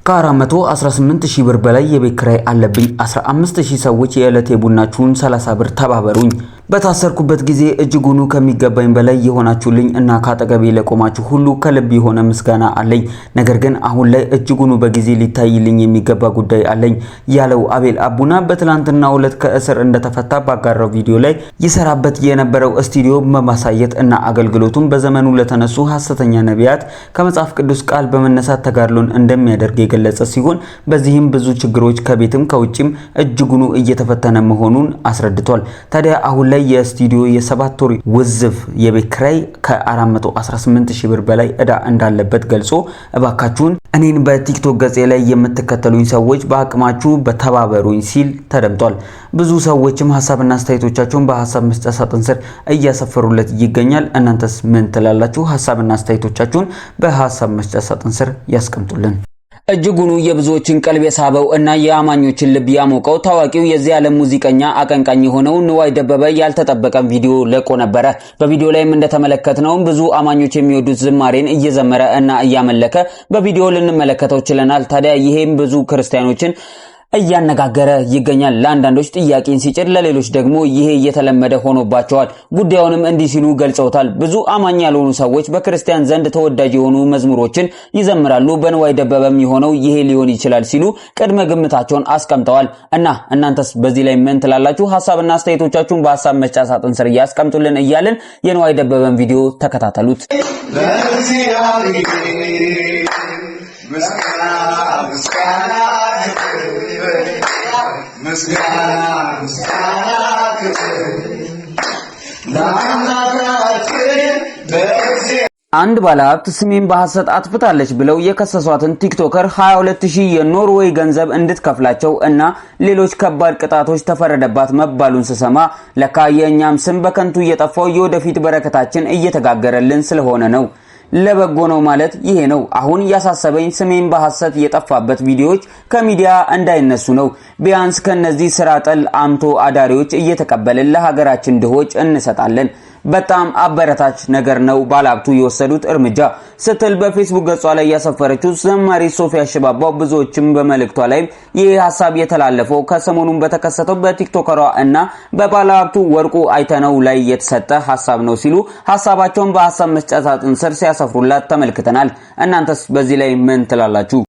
ከ418 ሺህ ብር በላይ የቤት ኪራይ አለብኝ። 15 ሺህ ሰዎች የዕለት የቡናችሁን 30 ብር ተባበሩኝ። በታሰርኩበት ጊዜ እጅጉኑ ከሚገባኝ በላይ የሆናችሁልኝ እና ካጠገቤ ለቆማችሁ ሁሉ ከልብ የሆነ ምስጋና አለኝ። ነገር ግን አሁን ላይ እጅጉኑ በጊዜ ሊታይልኝ የሚገባ ጉዳይ አለኝ ያለው አቤል አቡና በትላንትናው ዕለት ከእስር እንደተፈታ ባጋራው ቪዲዮ ላይ ይሰራበት የነበረው ስቱዲዮ በማሳየት እና አገልግሎቱን በዘመኑ ለተነሱ ሐሰተኛ ነቢያት ከመጽሐፍ ቅዱስ ቃል በመነሳት ተጋድሎን እንደሚያደርግ የገለጸ ሲሆን በዚህም ብዙ ችግሮች ከቤትም ከውጭም እጅጉኑ እየተፈተነ መሆኑን አስረድቷል። ታዲያ አሁን ላይ የስቱዲዮ የ7 ወር ውዝፍ የቤት ኪራይ ከ418 ሺህ ብር በላይ እዳ እንዳለበት ገልጾ እባካችሁን እኔን በቲክቶክ ገጼ ላይ የምትከተሉኝ ሰዎች በአቅማችሁ በተባበሩኝ ሲል ተደምጧል። ብዙ ሰዎችም ሀሳብና አስተያየቶቻቸውን በሀሳብ መስጫ ሳጥን ስር እያሰፈሩለት ይገኛል። እናንተስ ምን ትላላችሁ? ሀሳብና አስተያየቶቻችሁን በሀሳብ መስጫ ሳጥን ስር ያስቀምጡልን። እጅጉኑ የብዙዎችን ቀልብ የሳበው እና የአማኞችን ልብ ያሞቀው ታዋቂው የዚህ ዓለም ሙዚቀኛ አቀንቃኝ የሆነው ንዋይ ደበበ ያልተጠበቀ ቪዲዮ ለቆ ነበረ። በቪዲዮ ላይም እንደተመለከትነው ብዙ አማኞች የሚወዱት ዝማሬን እየዘመረ እና እያመለከ በቪዲዮ ልንመለከተው ችለናል። ታዲያ ይሄም ብዙ ክርስቲያኖችን እያነጋገረ ይገኛል። ለአንዳንዶች ጥያቄን ሲጭር፣ ለሌሎች ደግሞ ይሄ እየተለመደ ሆኖባቸዋል። ጉዳዩንም እንዲህ ሲሉ ገልጸውታል። ብዙ አማኝ ያልሆኑ ሰዎች በክርስቲያን ዘንድ ተወዳጅ የሆኑ መዝሙሮችን ይዘምራሉ። በንዋይ ደበበም የሆነው ይሄ ሊሆን ይችላል ሲሉ ቅድመ ግምታቸውን አስቀምጠዋል። እና እናንተስ በዚህ ላይ ምን ትላላችሁ? ሀሳብና አስተያየቶቻችሁን በሀሳብ መስጫ ሳጥን ስር እያስቀምጡልን እያልን የንዋይ ደበበን ቪዲዮ ተከታተሉት። አንድ ባለሀብት ስሜን በሐሰት አጥፍታለች ብለው የከሰሷትን TikToker 22000 የኖርዌይ ገንዘብ እንድትከፍላቸው እና ሌሎች ከባድ ቅጣቶች ተፈረደባት መባሉን ስሰማ ለካ የእኛም ስም በከንቱ እየጠፋው የወደፊት በረከታችን እየተጋገረልን ስለሆነ ነው። ለበጎ ነው ማለት ይሄ ነው። አሁን ያሳሰበኝ ስሜን በሐሰት የጠፋበት ቪዲዮዎች ከሚዲያ እንዳይነሱ ነው። ቢያንስ ከነዚህ ስራ ጠል አምቶ አዳሪዎች እየተቀበልን ለሀገራችን ድሆች እንሰጣለን። በጣም አበረታች ነገር ነው ባለሀብቱ የወሰዱት እርምጃ ስትል በፌስቡክ ገጿ ላይ ያሰፈረችው ዘማሪ ሶፊያ ሽባባው ብዙዎችም በመልእክቷ ላይ ይህ ሀሳብ የተላለፈው ከሰሞኑን በተከሰተው በቲክቶከሯ እና በባለሀብቱ ወርቁ አይተነው ላይ የተሰጠ ሀሳብ ነው ሲሉ ሀሳባቸውን በሀሳብ መስጫ ሳጥን ስር ሲያሰፍሩላት ተመልክተናል። እናንተስ በዚህ ላይ ምን ትላላችሁ?